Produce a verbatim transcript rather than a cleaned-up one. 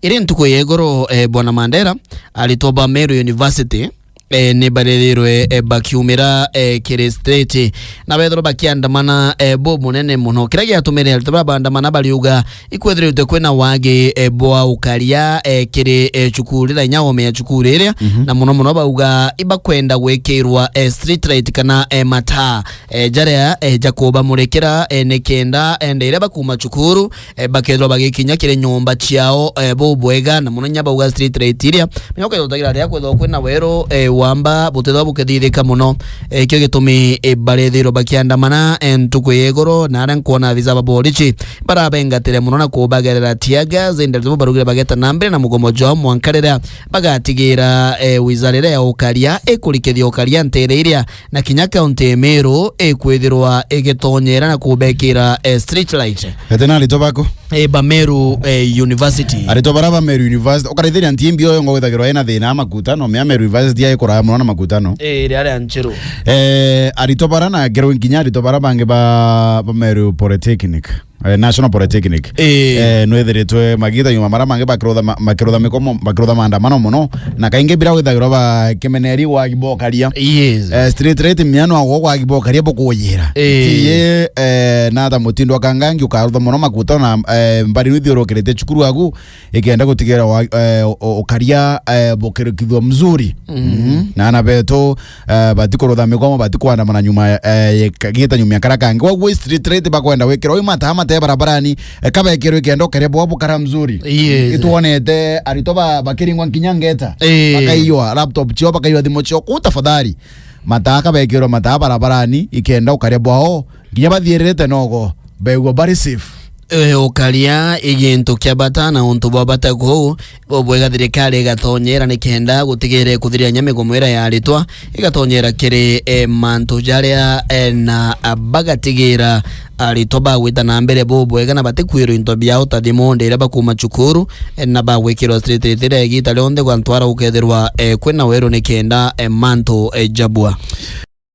Iri ntuku ya igoro, eh, Bwana Mandela, aritwa ba Meru University, eh, ni barethirwe, eh, bakiumira, eh, kiri stage, na bethirwa bakiandamana, eh, bu munene muno. Kiria giatumire aritwa bara baandamana bariuga ikwethiritwe kwina wagi, eh, bwa ukaria, eh, kiri, eh, cukuru iria, inya ome ya cukuru iria, Mhm. na muno muno bauga ibakwenda gwikirwa, eh, street light kana, eh, mataa, eh, jaria, eh, jakubamurikira, eh, nikenda, eh, ndeire bakuma cukuru, eh, bakethirwa bagikinya kiri nyomba ciao, eh, bubwega, na muno inya bauga street light iria, menya ukethirwa utagira riria kwethirwa kwina weru, eh, wamba butethirwa bukithithika muno. Eh, kio gitumi, eh, barethirwa bakiandamana, eh, ntuku ya igoro, na aria nkwona avisa ba borichi barabengatire muno na kubagerera tear gas, indi nabo barugire bageta na mbere na mugomo jwao mwanka riria bagatigira, eh, wizara iria ya ukaria ikurikithia ukaria ntere iria na kinya kaunti ya Meru ikwithirwa igitonyera na kubekira, eh, street light. Ete na aritwa baku? Eh, ba Meru, eh, University. Aritwa bara ba Meru University, ukaraithiria ntimbi oyo ngogwithagirwa ina thina ya makutano, mea Meru University ya ikuraya muno na makutano. Eh, iri aria nchiru. Eh, aritwa bara na ngero nkinya aritwa bara bangi ba, ba Meru Polytechnic. Eh, National Polytechnic. Eh. Eh, nwithiritwe magita nyuma mara mangi bakirutha ma-, bakirutha mikomo, bakirutha maandamano muno, na kaingi bira withagirwa ba kimeneri wa gibokaria. Yes. Eh, street rate miano agwo gwa gibokaria bukuyira. Eh. Tiye, eh, na ta mutindo akangangi ukarutha muno makuta na, eh, mbari nwithiurukirite cukuru agu, ikenda gutigira wa, eh, u-, ukaria, eh, bukirikithwa mzuri. Mm. Mhm. Na ana betu, eh, batikurutha migomo, batikwandamana nyuma, eh, ya ka-, gita nyuma ya kara kangi. Koguo street rate bakwenda gwikirwa, oi mataa mate barabarani, eh, kabekirwe ikenda ukaria bwao bukara mzuri. Yes. Itwonete aritwa ba-, bakiringwa nkinya ngeta. Eh. Bakaiywa laptop ciao, bakaiywa thimu ciao. Kuu tafadhali, mataa kabekirwe mataa barabarani, ikenda ukaria bwao, nginya bathiririte nogo, begua bari safe. Eh, ukaria i gintu kia bata na untu bwa bata kuu, bubwega thirikari igatonyera nikenda gutigire kuthiria nya migomo iria ya aritwa, igatonyera kiri, eh, mantu jaria, eh, na, ah, bagatigira aritwa bagwita na mbere bubwega na batikwirwa into biao ta thimu ndi iria bakuma cukuru, eh, na bagwikirwa street light iria igita rionthe gwantwara gukethirwa, eh, kwina weru nikenda, eh, mantu, eh, jabua.